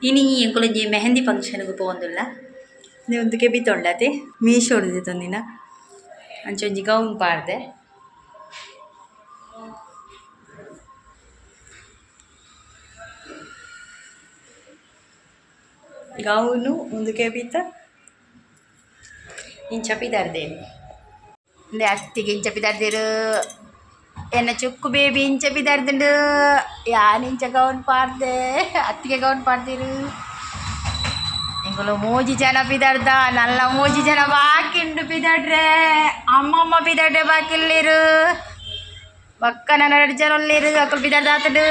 ಇನಿ ಎಂಕುಲೊಂಜಿ ಮೆಹಂದಿ ಫಂಕ್ಷನ್‌ಗ್ ಪೋವೊಂದುಲ್ಲ. ಉಂದು ಕೆಬಿ ತೊಂಡತೆ ಮೀಶೋಡ್ ದೆತೊಂದಿನ ಅಂಚ ಒಂಜಿ ಗೌನ್ ಪಾಡ್ದೆ. ಗೌನು ಉಂದು ಕೆಬಿತ ಇಂಚ ಪಿದರ್ದೇನಿ. ಉಂದೆ ಅತ್ತಿಗೆ ಇಂಚ ಪಿದರ್ದೆರ್. ಎನ್ನ ಚುಕ್ಕು ಬೇಬಿ ಇಂಚ ಪಿದರ್ದುಂಡು. ಯಾನ್ ಇಂಚ ಗೌನ್ ಪಾಡ್ದೆ, ಅತ್ತಿಗೆ ಗೌನ್ ಪಾಡ್ದೆರ್. ಎಂಕುಲು ಮೂಜಿ ಜನ ಪಿದರ್ದ, ನಲ್ಲ ಮೂಜಿ ಜನ ಬಾಕಿ ಉಂಡು ಪಿದಡ್ರೆ. ಅಮ್ಮಮ್ಮ ಪಿದಡ್ರೆ ಬಾಕಿ ಉಲ್ಲೆರ್. ಬೊಕ್ಕ ನನ ರಡ್ಡ್ ಜನ ಉಲ್ಲೆರ್, ಅಕುಲು ಪಿದಡ್ದಾತುಂಡು.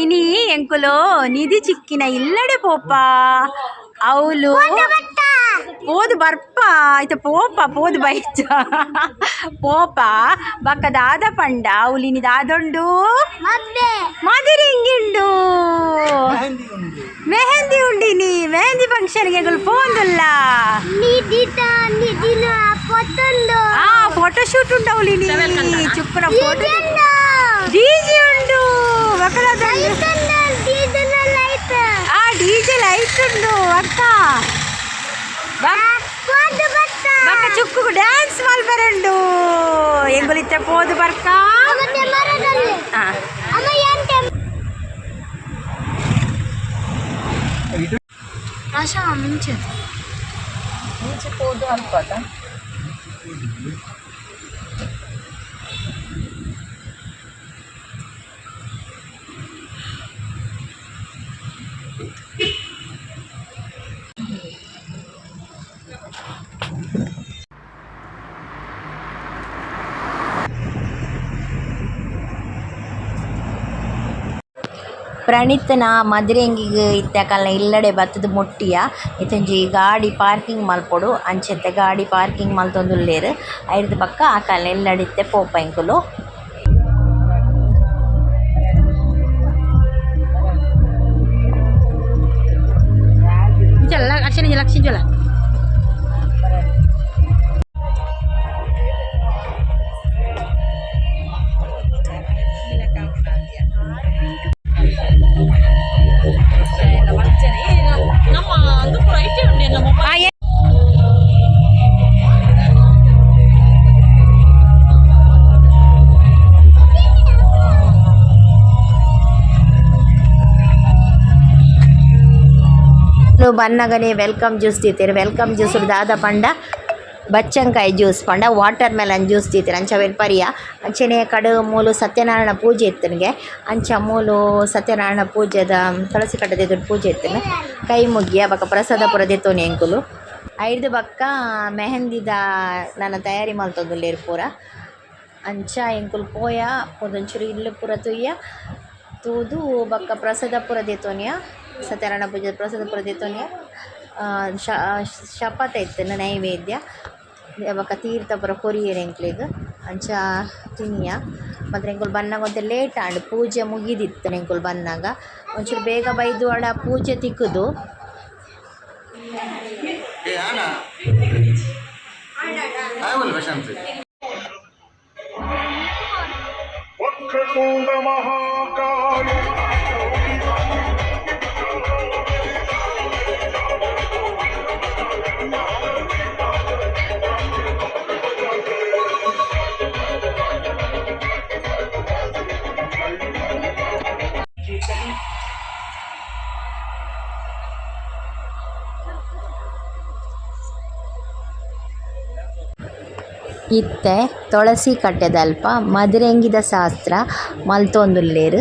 ಇನಿ ಎಂಕುಲು ನಿಧಿ ಚಿಕ್ಕಿನ ಇಲ್ಲಡೆ ಪೋಪ. ಅವ್ಲು ಪೋದು ಬರ್ಪ ಇತ್ತೆ ಪೋಪ ಪೋದು ಬೈಚ ಪೋಪ. ಬೊಕ್ಕ ದಾದ ಪಂಡ ಅವ್ಲು ಇನಿ ದಾದುಂಡು ಮದಿರಿಂಗಿಂಡು ಮೆಹಂದಿ ಉಂಡಿನಿ. ಮೆಹಂದಿ ಫಂಕ್ಷನ್ಗೆ ಎಂಕುಲು ಪೋಂದುಲ್ಲ. ಆ ಫೋಟೋ ಶೂಟ್ ಉಂಡು ಅವ್ಲಿನಿ. ಚುಕ್ಕುನ ಫೋಟೋ ಡಿಜೆ ಉಂಡು. ಬೊಕ್ಕ ಆ ಡಿಜೆ ಲೈಟ್ ಉಂಡು ಅಕ್ಕ. ಬೊಕ್ಕ ಚುಕ್ಕು ಡ್ಯಾನ್ಸ್ ಮಲ್ಪೆರುಂಡು. ಎಂಕುಲು ಇತ್ತೆ ಪೋದು ಬರ್ಕ. ಮಿಂಚೆ ಪೋದು ಅಲ್ಪದ. ಪ್ರಣೀತ್ನ ಮದಿರೆಂಗಿಗ್ ಇತ್ತೆ ಅಕಲ್ನ ಇಲ್ಲಡೆ ಬತ್ತುದು ಮುಟ್ಟಿಯ. ಇತ್ತೊಂಜಿ ಗಾಡಿ ಪಾರ್ಕಿಂಗ್ ಮಲ್ಪೊಡು. ಅಂಚೆತ್ತೆ ಗಾಡಿ ಪಾರ್ಕಿಂಗ್ ಮಲ್ತೊಂದುಲ್ಲೆರ್. ಐರ್ದ್ ಬೊಕ್ಕ ಅಕಲ್ನ ಇಲ್ಲಡೆ ಇತ್ತೆ ಪೋಪ ಎಂಕುಲು. ಅಕ್ಷರ ಲಕ್ಷ್ಮಿ ಜಲ. ಬನ್ನಗನೆ welcome juice ದೀತೆರ್. Welcome juice ದಾದ ಪಂಡ ಬಚ್ಚಂಕಾಯಿ ಜ್ಯೂಸ್ ಪಂಡ water melon juice ದೀತೆರ್. ಅಂಚ ಅವೆನ್ ಪರಿಯ. ಅಂಚನೆ ಕಡು ಮೂಲು ಸತ್ಯನಾರಾಯಣ ಪೂಜೆ ಇತ್ತನಿಗೆ. ಅಂಚ ಮೂಲು ಸತ್ಯನಾರಾಯಣ ಪೂಜೆದ ತುಳಸಿ ಕಟ್ಟದ ಪೂಜೆ ಇತ್ತನ. ಕೈ ಮುಗ್ಗಿಯ ಬೊಕ ಪ್ರಸಾದ ಪೂರ ದೆತ್ತೊನಿ ಎಂಕುಲು. ಐರ್ದ್ ಬೊಕ್ಕ ಮೆಹಂದಿದ ನನ ತಯಾರಿ ಮಲ್ತೊಂದುಲ್ಲೆರ್ ಪೂರ. ಅಂಚ ಎಂಕುಲು ಪೋಯ ಪೋದು ಒಂಚೂರು ಇಲ್ಲ್ ಪೂರ ತೂಯ. ತೂದು ಬೊಕ್ಕ ಪ್ರಸಾದ ಪೂರ ದೆತೊನಿಯ. ಸತ್ಯನಾರಾಯಣ ಪೂಜೆ ಪ್ರಸಾದ ಪೂರ ದೆತೊನಿಯ. ಶಪಥ ಇತ್ತುಂಡು ನೈವೇದ್ಯ. ಬೊಕ್ಕ ತೀರ್ಥ ಪೂರ ಕೊರಿಯೆರ್ ಎಂಕ್ಲೆಗ್. ಅಂಚ ತಿನಿಯ. ಮಾತ್ರ ಎಂಕುಲು ಬನ್ನಗ ಒಂತೆ ಲೇಟ್ ಆಂಡ್. ಪೂಜೆ ಮುಗಿದಿತ್ತು ಎಂಕುಲು ಬನ್ನಗ. ಒಂಚೂರು ಬೇಗ ಬೈದುವಡ ಪೂಜೆ ತಿಕ್ಕುದು. ವಕ್ರತುಂಡ ಮಹಾಕಾಯ. ಇತ್ತೆ ತುಳಸಿ ಕಟ್ಟೆದಲ್ಪ ಮದಿರೆಂಗಿದ ಶಾಸ್ತ್ರ ಮಲ್ತೊಂದುಲ್ಲೆರ್.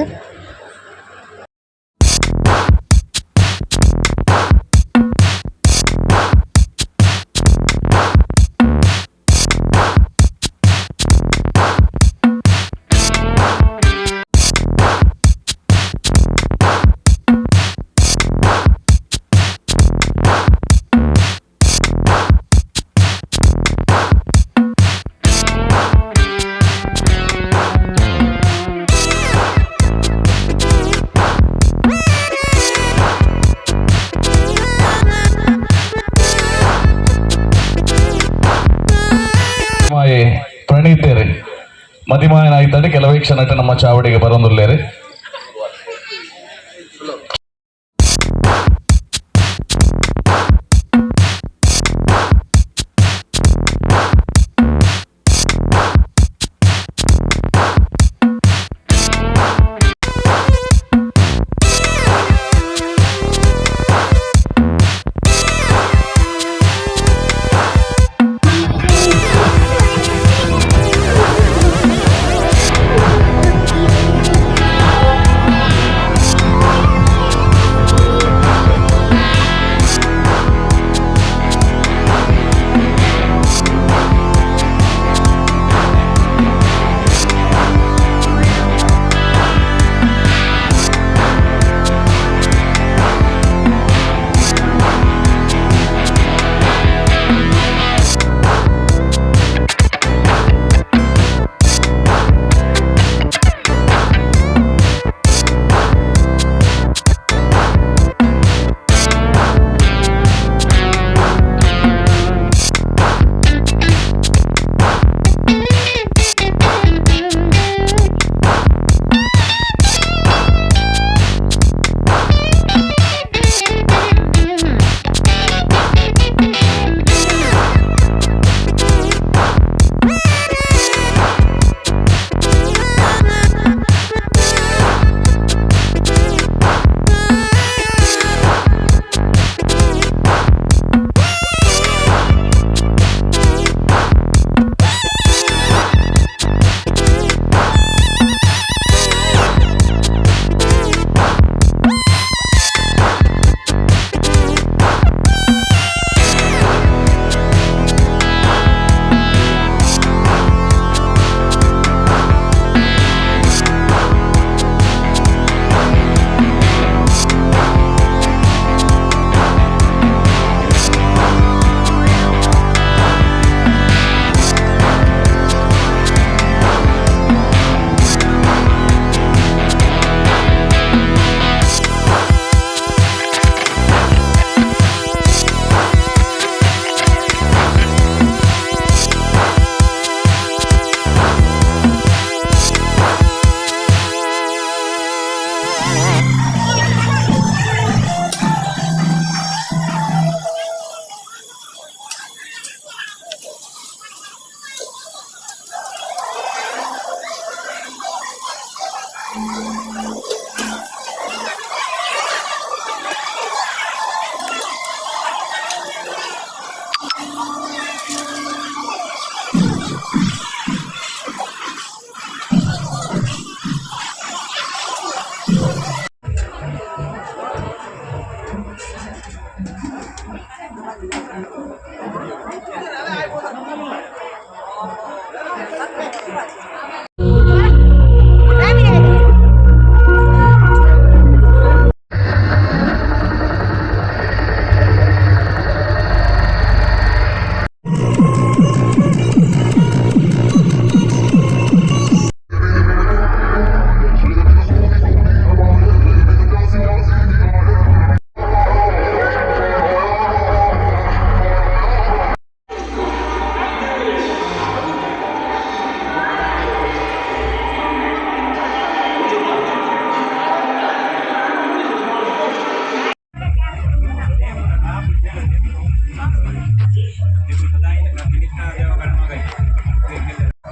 ಮದಿಮಾಯನಾಯ್ತಾಂಡೆ ಕೆಲವೇ ಕ್ಷಣಕ್ಕೆ ನಮ್ಮ ಚಾವಡಿಗೆ ಬರೋದುಲ್ಲೇರಿ.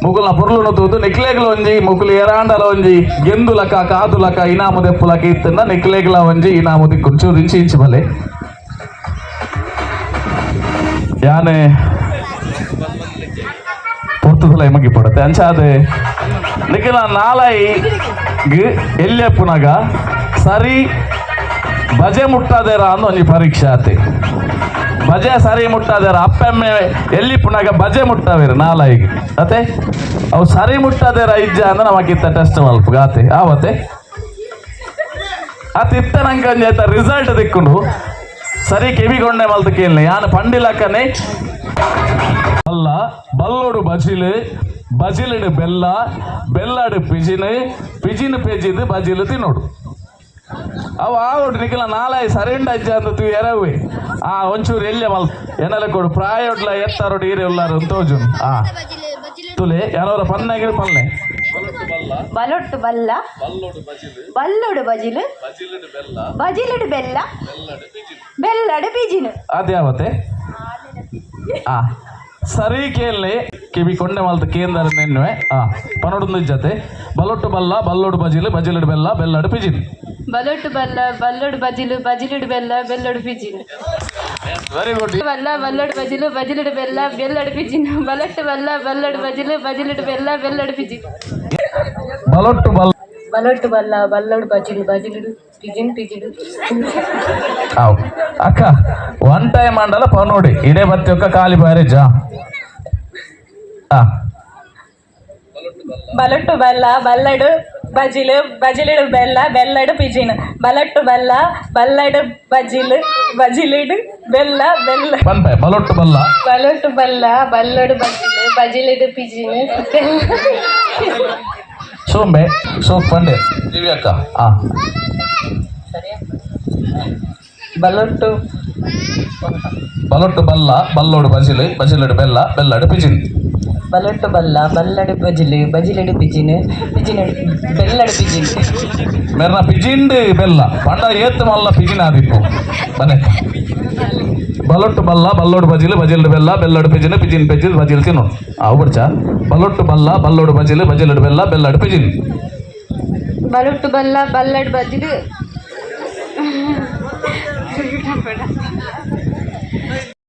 ಮುಕುಲ್ನ ಪೊರ್ಲುನು ತೂದು ನೆಕ್ಲೇಗ್ಲ ಒಂಜಿ ಮುಕುಲು ಎರಾಂಡಲ ಒಂಜಿ ಗೆಂದುಲಕ ಕಾದುಲಕ ಇನಾಮು ದೆಪ್ಪುಲಕ ಇತ್ತಂಡ ನೆಕ್ಲೇಗ್ಲ ಒಂಜಿ ಇನಾಮು ದಿಕ್ಕು ಚೂರು ಇಂಚಿ ಇಂಚಿ ಬಲೆ ಯಾನೆ ಪೊರ್ತುದಲ ಎಮಗಿ ಪಡತೆ ಅಂಚಾದೆ ನಿಖಿಲ ನಾಲೈ ಎಲ್ಯಪ್ಪುನಗ ಸರಿ ಬಜೆ ಮುಟ್ಟಾದೇರ ಅಂದ್ ಒಂಜಿ ಪರೀಕ್ಷೆ ಆತೆ. ಬಜೆ ಸರಿ ಮುಟ್ಟಾದೇರ ಅಪ್ಪೆಮ್ಮೆ ಎಲ್ಲಿ ಪುನಗ ಬಜೆ ಮುಟ್ಟಾವೇರು ನಾಲಾಯಿಗೆ ಅತೆ. ಅವು ಸರಿ ಮುಟ್ಟಾದೇರ ಇಜ್ಜ ಅಂದ್ರೆ ನಮಗಿತ್ತ ಟೆಸ್ಟ್ ಮಲ್ಪ ಗಾತೆ ಆವತೆ. ಆತ ಇತ್ತ ನಂಗೆ ಒಂಜಿ ಆಯ್ತ ರಿಸಲ್ಟ್ ದಿಕ್ಕುಂಡು. ಸರಿ ಕಿವಿಗೊಂಡೆ ಮಲ್ತು ಕೇಳನೆ ಯಾನ್ ಪಂಡಿಲಕ್ಕನೆ ಅಲ್ಲ. ಬಲ್ಲೋಡು ಬಜಿಲು, ಬಜಿಲಡು ಬೆಲ್ಲ, ಬೆಲ್ಲಡು ಪಿಜಿನು, ಪಿಜಿನ ಪೆಜಿದು ಬಜಿಲು ತಿನ್ನೋಡು. ಅವು ಆವೊಡು ನಿಖಲ ನಾಲಾಯಿ ಸರೆಂಡ ಅಜ್ಜ ಅಂತ ತೂ ಎರವೆ. ಆ ಒಂಚೂರು ಎಲ್ಲೆ ಮಲ್ ಎನ್ನಲ ಕೊಡು ಪ್ರಾಯೋಡ್ಲ ಎತ್ತಾರೋಡು ಈರೆ ಉಲ್ಲಾರು ತೋಜುನ್. ಆ ಬಜಿಲ್ ಬಜಿಲ್. ತುಲೆ ಯಾರವರ ಪನ್ನಾಗಿ ಪಲ್ಲೆ. ಬಲೊಟ್ಟು ಬಲ್ಲ, ಬಲ್ಲೊಡು ಬಜಿಲು, ಬಜಿಲುಡು ಬೆಲ್ಲ, ಬೆಲ್ಲಡು ಪಿಜಿನು. ಅದ್ಯಾವತ್ತೆ? ಆ ಸರಿ ಕೇಳಿ ಕಿವಿ ಕೊಂಡೆ ಮಲ್ತ ಕೇಂದ್ರ ನೆನ್ನುವೆ. ಆ ಪನೊಡೊಂದು ಜತೆ. ಬಲೊಟ್ಟು ಬಲ್ಲ, ಬಲ್ಲೊಡು ಬಜಿಲು, ಬಜಿಲುಡು ಬೆಲ್ಲ, ಬೆಲ್ಲಡು ಪಿಜಿನ್. ಬಲೊಟ್ಟು ಬಲ್ಲ, ಬಲ್ಲೊಡು ಬಜಿಲು, ಬಜಿಲುಡು ಬೆಲ್ಲ, ಬೆಲ್ಲೊಡು ಪಿಜಿನು. Very good. ಬಲ್ಲ, ಬಲ್ಲೊಡು ಬಜಿಲು, ಬಜಿಲುಡು ಬೆಲ್ಲ, ಬೆಲ್ಲಡು ಪಿಜಿನು. ಬಲೊಟ್ಟು ಬಲ್ಲ, ಬಲ್ಲೊಡು ಬಜಿಲು, ಬಜಿಲುಡು ಬೆಲ್ಲ, ಬೆಲ್ಲಡು ಪಿಜಿನು. ಬಲೊಟ್ಟು ಬಲ್ಲ. ಬಲೊಟ್ಟು ಬಲ್ಲ, ಬಲ್ಲೊಡು ಬಜಿಲು, ಬಜಿಲುಡು ಪಿಜಿನ್ ಪಿಜಿಡು. ಆವ್ ಅಕ್ಕ, ಒನ್ ಟೈಮ್ ಅಂಡಲ ಪನೋಡಿ ಇಡೇ ಬತ್ತಿ ಒಕ್ಕ ಖಾಲಿ ಬ್ಯಾರೇಜ್. ಆ ಬಲೊಟ್ಟು ಬಲ್ಲ, ಬಲ್ಲಡು ಬಜಿಲು, ಬಜಿಲಿಡು ಬೆಲ್ಲ, ಬೆಲ್ಲಡು ಪಿಜಿನ್. ಬಲಟ್ಟು ಬಲ್ಲ, ಬಲ್ಲಡು ಬಜಿಲು, ಬಜಿಲಿಡು ಬೆಲ್ಲ, ಬೆಲ್ಲ. ಪನ್ಪೆ, ಬಲೊಟ್ಟು ಬಲ್ಲ. ಬಲೊಟ್ಟು ಬಲ್ಲ, ಬಲ್ಲೊಡು ಬಜಿಲು, ಬಜಿಲಿಡು ಪಿಜಿನು. ಸೋಂಬೆ ಸೋಕ್ ಪಂಡೆ ದಿವ್ಯಕ್ಕ. ಆ ಬಲೊಟ್ಟು. ಬಲೊಟ್ಟು ಬಲ್ಲ, ಬಲ್ಲೋಡು ಬಜಿಲು, ಬಜಿಲುಡು ಬೆಲ್ಲ, ಬೆಲ್ಲಡು ಪಿಜಿನ್. ಬಲೊಟ್ಟು ಬಲ್ಲ, ಬಲ್ಲಡು ಬಜಿಲು, ಬಜಿಲಿಡು ಪಿಜಿನ್, ಪಿಜಿನ್ ಬೆಲ್ಲಡು ಪಿಜಿನ್. ಮೆರ್ನ ಪಿಜಿಂಡ್ ಬೆಲ್ಲ ಪಂಡ ಏತ್ ಮಲ್ಲ ಪಿಜಿನ ಆದಿಪ್ಪು ಬನ್ನೆ. ಬಲೊಟ್ಟು ಬಲ್ಲ, ಬಲ್ಲೋಡು ಬಜಿಲು, ಬಜಿಲುಡು ಬೆಲ್ಲ, ಬೆಲ್ಲಡು ಪಿಜಿನ್, ಪಿಜಿನ್ ಪೆಜ್ಜಿಲ್ ಬಜಿಲ್ ತಿನ್ನು. ಆ ಉಬಡ್ಚ. ಬಲೊಟ್ಟು ಬಲ್ಲ, ಬಲ್ಲೋಡು ಬಜಿಲು, ಬಜಿಲುಡು ಬೆಲ್ಲ, ಬೆಲ್ಲಡು ಪಿಜಿನ್. ಬಲೊಟ್ಟು ಬಲ್ಲ, ಬಲ್ಲಡು ಬಜಿಲು.